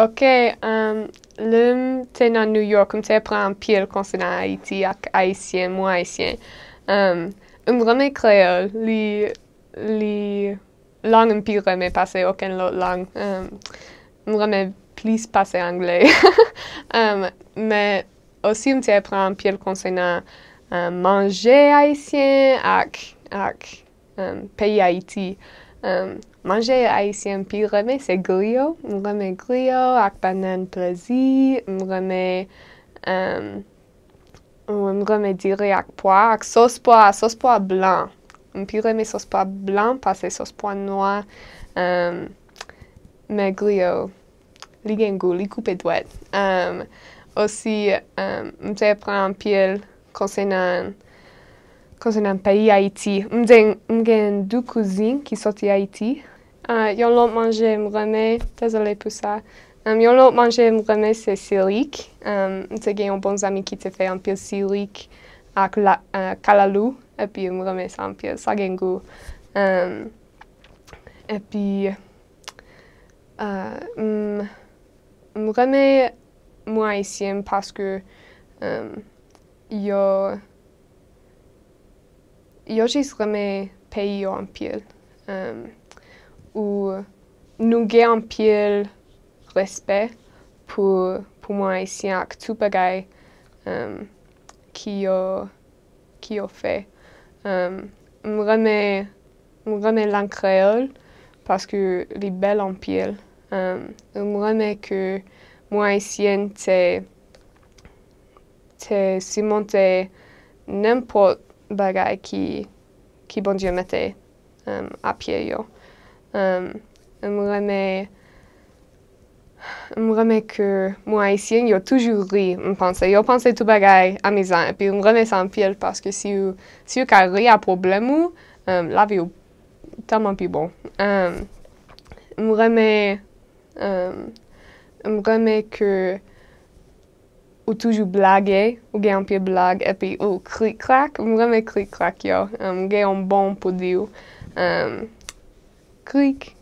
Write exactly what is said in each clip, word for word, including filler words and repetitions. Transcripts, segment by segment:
Ok, um, lè m te nan New York, m te aprann anpil konsènan Ayiti ak Ayisyen, mo Ayisyen. Um, m renmen kreyòl, li, li lang m pi renmen pase okenn lòt lang. Um, m renmen plis pase anglè. Um, men osi, m te aprann anpil konsènan um, manje ayisyen ak, ak um, peyi Ayiti. Um, manje ayisyen m pi renmen se griyo. M renmen griyo ak bannann plezi. M renmen, um, m renmen diri ak pwa, ak sòs pwa, sòs pwa blan. M pi renmen sòs pwa blan pase sòs pwa nwa. Um, men griyo, li gen gou, li koupe dwèt. Um, osi, um, m te aprann anpil konsènan, konsènan peyi Ayiti. M gen, m gen de kouzin ki soti Ayiti. Uh, yon lòt manje m renmen, dezole pou sa. Um, yon lòt manje m renmen se sirik. Um, m te gen yon bon zanmi ki te fè anpil sirik ak la, uh, kalalou, epi m renmen sa anpil. Sa gen gou. Um, epi, uh, m, m renmen mo ayisyen paske, um, yo, yo jis renmen peyi yo anpil. Um, ou nou gen anpil respè pou, pou mo ayisyen ak tout bagay, um, ki yo, ki yo fè. Um, m renmen, m renmen lang kreyòl paske li bèl anpil. Um, m renmen ke mo ayisyen te, te simonte nenpòt bagay ki, ki Bondye mete, um, a pye yo. Um, m renmen, m renmen ke mo ayisyen yo toujou ri, m panse. Yo panse tout bagay amizan, epi m renmen sa anpil paske si w, si w ka ri a pwoblèm ou, um, lavi w tèlman pi bon. Um, m renmen, um, m renmen ke ou toujou blage, ou gen anpil blag, epi ou krik krak. M renmen krik krak yo. Um, m gen yon bon pou di w. Um, krik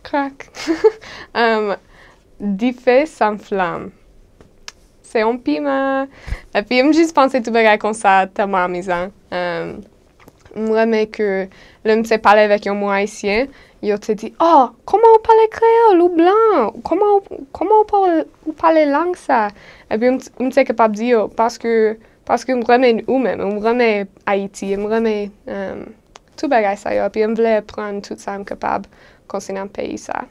krak. Um, dife san flanm. Se yon piman. Epi m jis panse tout bagay konsa tèlman amizan. Um, m renmen ke lè m te pale avèk yon moun ayisyen, yo te di, "Oh, kòman ou pale kreyòl? Ou blan? Kòman ou, kòman ou pale, ou pale lang sa?" Epi m, m te kapab di yo, paske, paske m renmen ou menm, m renmen Ayiti, m renmen, um, tout bagay sa yo, epi m vle aprann tout sa m kapab konsènan peyi sa.